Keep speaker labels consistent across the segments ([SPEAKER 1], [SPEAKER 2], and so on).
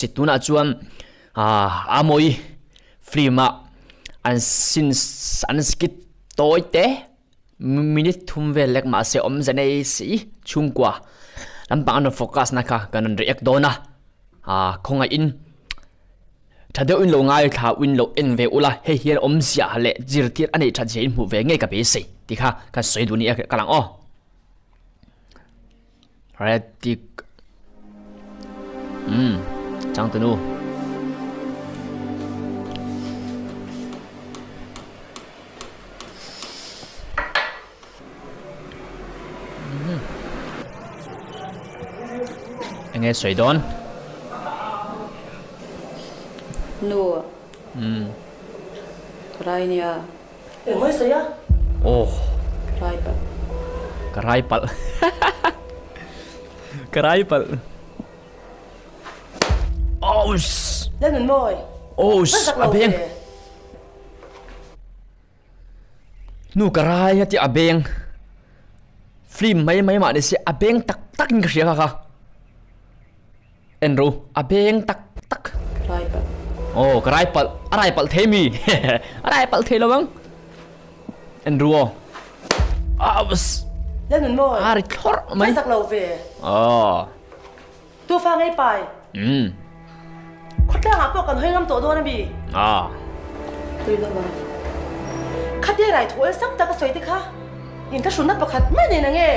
[SPEAKER 1] Tunah chuan Amoy film ah an sin an skit tawi te minute thum vel lek mahse awmze nei si chhungkua lampang an rawn focus na kha kan rawn react dawn a khawngaih in tha deuh in lo ngaithla u in lo en ve ula hei hian awmzia leh zirtir a neih that zia in hmuh ve ngei ka beisei tih kha kan sawi duh nia ka lang aw. Ready Um changtunu. Enge sawi dawn?
[SPEAKER 2] Nu.
[SPEAKER 1] Um.
[SPEAKER 2] Ka rai nia.
[SPEAKER 3] Engmai sawi a?
[SPEAKER 1] Aw.
[SPEAKER 2] Ka rai palh.
[SPEAKER 1] Ka rai palh. Ka rai palh. Awss.
[SPEAKER 3] Lalnun mawi.
[SPEAKER 1] Awss. A beng. Nu ka rai a tia a beng. Film mai mai mah ni se a beng tak tak in ka hria kha kha. En ro a beng tak tak.
[SPEAKER 2] Ka rai palh.
[SPEAKER 1] Aw ka rai palh a rai palh thei mi a rai palh thei lo ang. En ru aw. Aws.
[SPEAKER 3] Lalnun mawi.
[SPEAKER 1] A ri thlawrh mai.
[SPEAKER 3] Ka zak lo ve.
[SPEAKER 1] Aw.
[SPEAKER 3] Tu fa ngei pai.
[SPEAKER 1] Umm.
[SPEAKER 3] Khawtlang ah pawh kan hawi ngam tawh dawn a mi.
[SPEAKER 1] Aw.
[SPEAKER 2] Tui lo a.
[SPEAKER 3] Khatia rai thu awlsam tak a sawi te kha in ka hrunna pakhat mai nen ang e.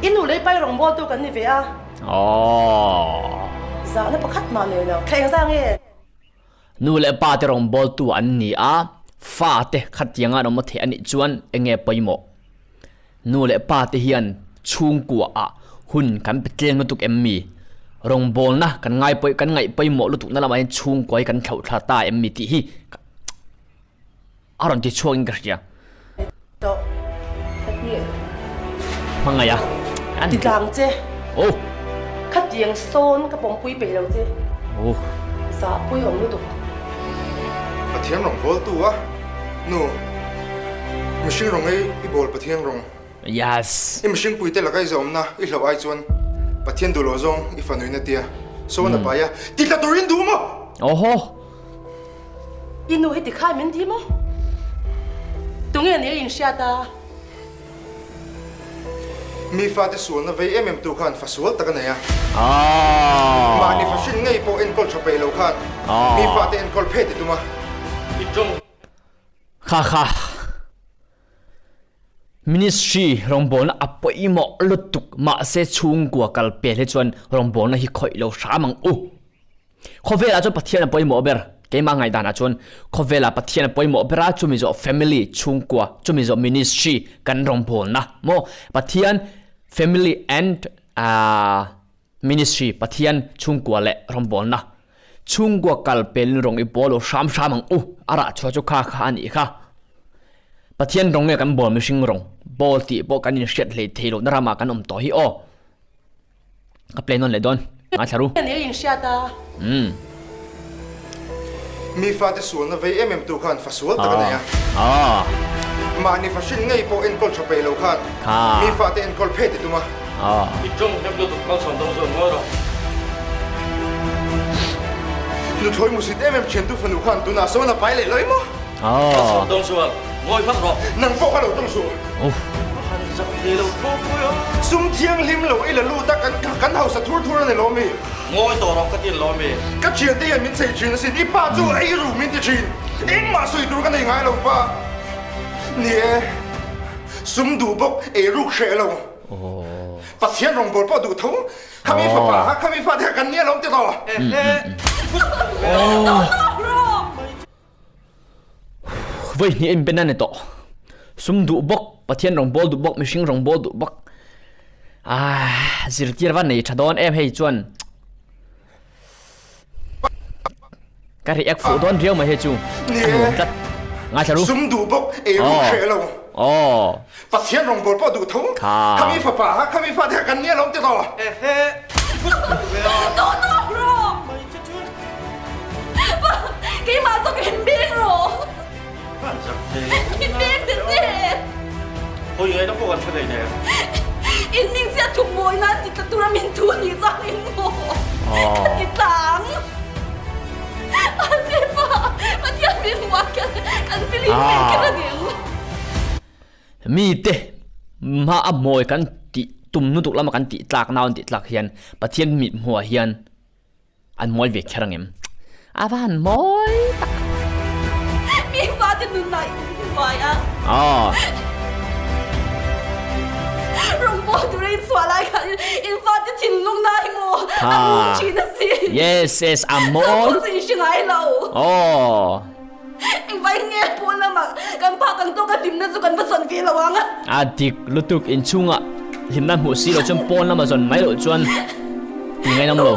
[SPEAKER 3] I nu lei pai rawngbawltu kan ni ve a.
[SPEAKER 1] Aww.
[SPEAKER 3] Zahna pakhat mah nei lo. Thla engzah nge?
[SPEAKER 1] Nu leh pa te rawngbawltu an ni a, fa te khatianga an awm theih a nih chuan enge pawimawh? Nu leh pa te hian chhungkua ah hun kan pe tleng lutuk em mi? Rawngbawlna kan ngai pawih kan ngaih pawimawh lutuk na lamah hian chhungkua hi kan thlauh thla ta em mi tih hi A rawn ti chhuak in ka hria. Hmangaih a.
[SPEAKER 3] Ti tlang che.
[SPEAKER 1] Oh.
[SPEAKER 3] Khatiang sawn ka pawmpui peih lo che.
[SPEAKER 1] Oh.
[SPEAKER 3] Zahpui awm lutuk.
[SPEAKER 4] Pathian rawng bawl tu a. Nu. Mihring rawng ei i bawl Pathian rawng.
[SPEAKER 1] Yes.
[SPEAKER 4] I mihring pui te laka i zawmna i hlauh ai chuan Pathian duh loh zawng i fanuin a tia. Sawn a pai a. Ti tla turin duh maw?
[SPEAKER 1] Oho.
[SPEAKER 3] I nu hi tikhai min ti maw? Tunge ni a inhriat a?
[SPEAKER 4] Mi fate sualna vei em em tu khan fa sual tak a nei a. Mahni fa hrin ngei pawh enkawl tha peih lo khan mi fate enkawl phet i tum a.
[SPEAKER 5] I tawng.
[SPEAKER 1] Kha kha. Ministry rawngbawlna a pawimawh lutuk mahse chhungkua kal pel hi chuan rawngbawlna hi khawih lo hram ang u. Khawvelah chuan Pathian a pawimawh ber, keimah ngaihdanah chuan khawvelah Pathian a pawimawh ber a, chumi zawh family, chhungkua, chumi zawh ministry kan rawngbawlna maw? Pathian, family and ministry, Pathian, chhungkua leh rawngbawlna. Chhungkua kal pelin rawng i bawl lo hram hram ang u, a rah chhuah chu kha kha a nih kha. Pathian rawng nge kan bawl mihring rawng bawl tih pawh kan inhriat hlei thei lohna ramah kan awm tawh hi aw. Ka play nawn leh dawn. Ngaithla ru.
[SPEAKER 3] Ni a inhriat a.
[SPEAKER 1] Umm.
[SPEAKER 4] Mi fate sualna vei em em tu khan fa sual tak a nei a.
[SPEAKER 1] Aw.
[SPEAKER 4] Mahni fa hrin ngei pawh enkawl tha peih lo khan mi fate enkawl phet i tum a.
[SPEAKER 1] Aw.
[SPEAKER 5] I tawng hnem lutuk malsawm dawng zawk ngawi rawh.
[SPEAKER 4] Nuthlawi musit em em thiantu fanu khan tunah sawn a pai leh lo i maw?
[SPEAKER 1] Aw.
[SPEAKER 5] Malsawm dawng zual ngawi hmak rawh.
[SPEAKER 4] Nang pawh kha lo tawng suh.
[SPEAKER 1] Uff.
[SPEAKER 5] A han zak thei lo tho pui a.
[SPEAKER 4] Sum thianghlim lo i la lut a kan kan hausa thur thur a ni lo mi?
[SPEAKER 5] Ngawi tawh rawh ka ti lo mi?
[SPEAKER 4] Ka thiante hian min chei thin asin i pa chu ei ru min ti thin. Engmah sawi tur ka nei ngai lo pa. Ni e, sum duh bawk ei ruk hreh lo. Pathian rawngbâwl pawh duh tho. Khami fapa kha khami fate kha kan nia lawm ti tawh.
[SPEAKER 1] Vawi hnih a inpen a ni tawh. Sum duh bawk, Pathian rawngbâwl duh bawk, mihring rawngbâwl duh bawk. Aaa zirtir va nei tha dawn em hei chuan ka react fuh dawn riau mai hei chu.
[SPEAKER 4] Ni
[SPEAKER 1] A nuam
[SPEAKER 4] e,
[SPEAKER 1] tlat. Ngaithla ru.
[SPEAKER 4] Sum duh bawk, ei ruk hreh lo.
[SPEAKER 1] Aw.
[SPEAKER 4] Pathian rawngbâwl pawh duh tho.
[SPEAKER 1] Kha.
[SPEAKER 4] Khami fapa kha khami fate kha kan nia lawm ti tawh.
[SPEAKER 5] Ehe.
[SPEAKER 6] Keimah zawk in beng rawh. In beng te che.
[SPEAKER 5] Hawi ngai na pawh kan hre thei nen.
[SPEAKER 6] In ming chiat thuk mawi nan ti tla tura min thu ni chang in maw.
[SPEAKER 1] Ah. Mi te hma a mawi kan tih tum lutuk lama kan tih tlak nau an tih tlak hian Pathian mit hmuh ah hian an mawi ve kher angem? A va han mawi tak.
[SPEAKER 6] Mi fate nunah in hruai a.
[SPEAKER 1] Aw.
[SPEAKER 6] Rawngbawl tura in chhuah lai khan in fate thinlung na hi maw a ngun thin a si.
[SPEAKER 1] Yes, yes, a mawi.
[SPEAKER 6] Chauh pawh chu in hre ngai lo.
[SPEAKER 1] Aw.
[SPEAKER 6] Engvai nge pawn lamah kan phak ang tawk a hlimna chu kan va zawn ve lo ang a.
[SPEAKER 1] A dik lutuk inchhungah hlimna hmuh si loh chuan pawn lama zawn mai loh chuan ti ngainam lo.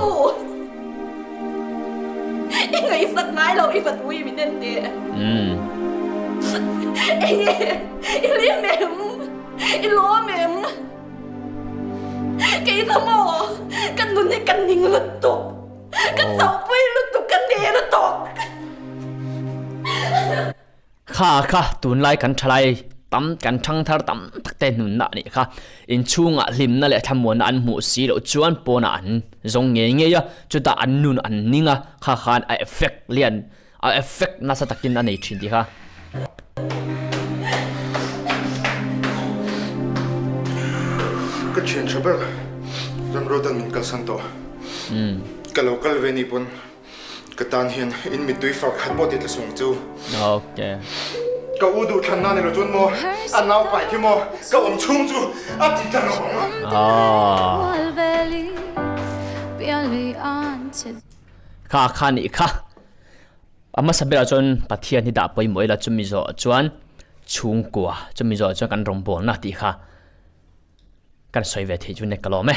[SPEAKER 6] I ngaihsak ngai lo i va tui min en teh. Enge i hlim em? I lawm em? Kei chu maw ka nun hi ka ning lutuk. Ka chauhpui lutuk ka ne lutuk.
[SPEAKER 1] Kha kha tunlai kan thalai tam kan thangthar tam tak te hnunna a nih kha. Inchhungah hlimna leh thlamuanna an hmuh si loh chuan pawnah an zawng ngei ngei a, chutah an nun an ning a, kha khan a effect lian a effect nasa takin a nei thin tih kha.
[SPEAKER 4] Ka thian tha ber Ramrodan min kalsan tawh. Ka lo kal ve ni pawn ka tan hian in mittui far khat pawh ti tla sung chu.
[SPEAKER 1] Okay.
[SPEAKER 4] Ka u duh thlan na ni lo chuan maw a nau pai khi maw ka awm chhung chu a ti tla lo ang.
[SPEAKER 1] Ah. Kha kha nih kha. A hmasa berah chuan Pathian hi dah pawimawh ila chumi zawh chuan chhungkua chumi zawh chuan kan rawngbawlna tih kha kan sawi ve theih chu nek ka lawm e.